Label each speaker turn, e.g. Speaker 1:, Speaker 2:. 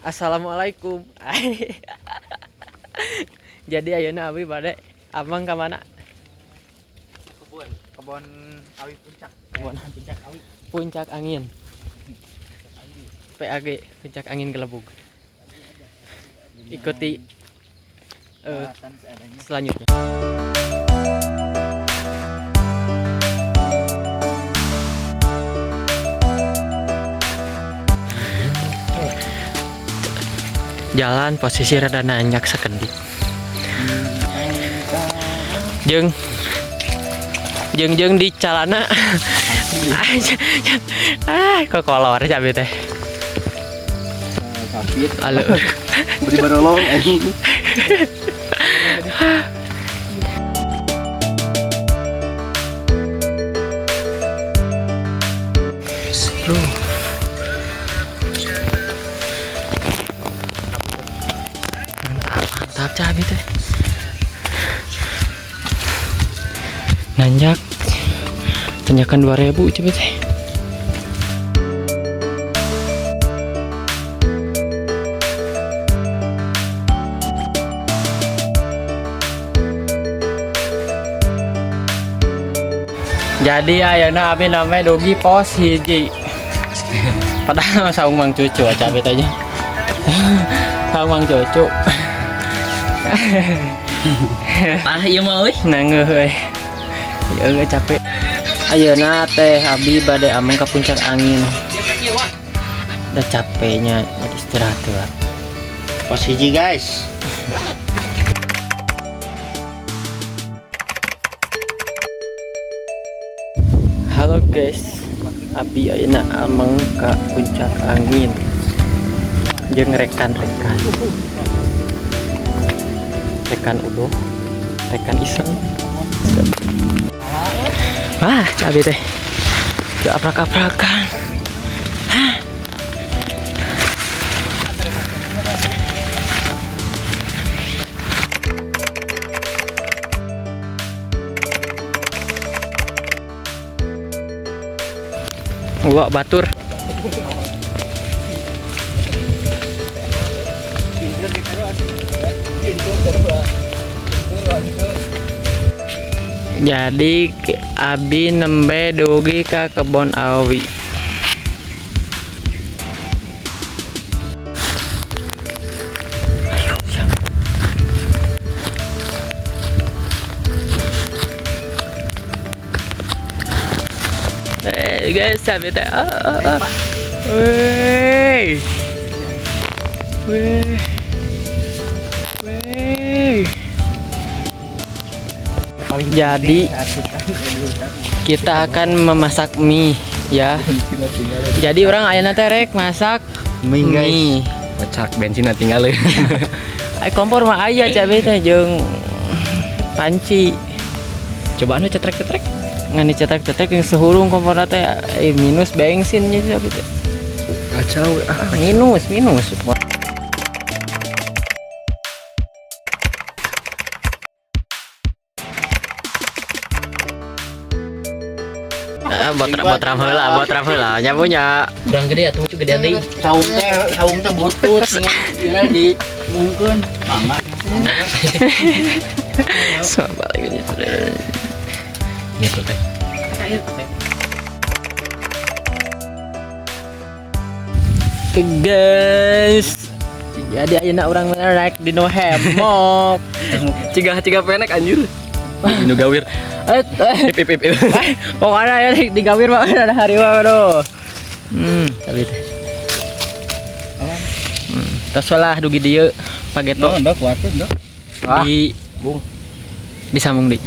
Speaker 1: Assalamualaikum. Jadi ayeuna abi bade ameng ka mana?
Speaker 2: Kebun kebun awi puncak.
Speaker 1: Kebun.
Speaker 2: Puncak awi.
Speaker 1: Puncak Angin. PAG, Puncak Angin Gelebug. Ikuti
Speaker 2: Peralatan seadanya.
Speaker 1: Selanjutnya. Jalan posisi rada nanjak sakedik. Jeung jeung jeung di calana ah kok kolor cabe teh.
Speaker 2: Sakit.
Speaker 1: Halo.
Speaker 2: Beri barolong anjing.
Speaker 1: Duh. Mantap, mantap cabe teh. Nanjak. Tanjakan 2000 cabe teh. Jadi ayeuna abi namanya dugi pos 1. Padahal saung Mang Cucu aja abi tanya. Saung Mang Cucu.
Speaker 3: Parah ieu mah euy.
Speaker 1: Nangeuh euy. Ya capek. Ayeuna teh abi bade ameng ka Puncak Angin. Udah capeknya jadi istirahat tuh.
Speaker 2: Pos 1, guys.
Speaker 1: Halo guys, abi ayeuna ameng ka Puncak Angin. Jeung rekan-rekan. Rekan Udo, rekan Iseng. Wah, cabe teh. Udah aprak-aprakan. Hah. Wah, batur. Jadi abi nembe dugi ka kebon awi. Ayo, siap. Eh guys, sampai teh. Ah, ah, ah. Wey. Wey. Wey. Jadi kita akan memasak mie ya. Jadi urang ayeuna teh rek masak
Speaker 3: Mie, guys.
Speaker 1: mie.
Speaker 3: Kocak bensin tinggal.
Speaker 1: Ai kompor mah aya cabe teh jeung panci.
Speaker 3: Cobaan we cetrek-cetrek.
Speaker 1: Ngan dicetrek-cetrek yang sehurung kompor teh minus bensin nya cabe teh.
Speaker 3: Kacau ah.
Speaker 1: Minus, minus. Ah, botram heula, botram heula. Nya punya.
Speaker 3: Kurang gede atuh gedean deui.
Speaker 2: Saung teh butut tinggal di mungkin mama.
Speaker 1: Coba lagi.
Speaker 3: Gitu teh.
Speaker 1: Oke guys. Jadi ayeuna urang rek di nu hemok.
Speaker 3: Cigah-cigah penek anjir. Nu gawir.
Speaker 1: Eh, eh.
Speaker 3: Ip ip ip. Ip.
Speaker 1: Pokoknya ya di gawir mah ada hari mah aduh. Tapi teh. Tos lah dugi dieu pageto
Speaker 2: Ndok kuat ndok.
Speaker 1: di
Speaker 2: Bung.
Speaker 1: Disambung di.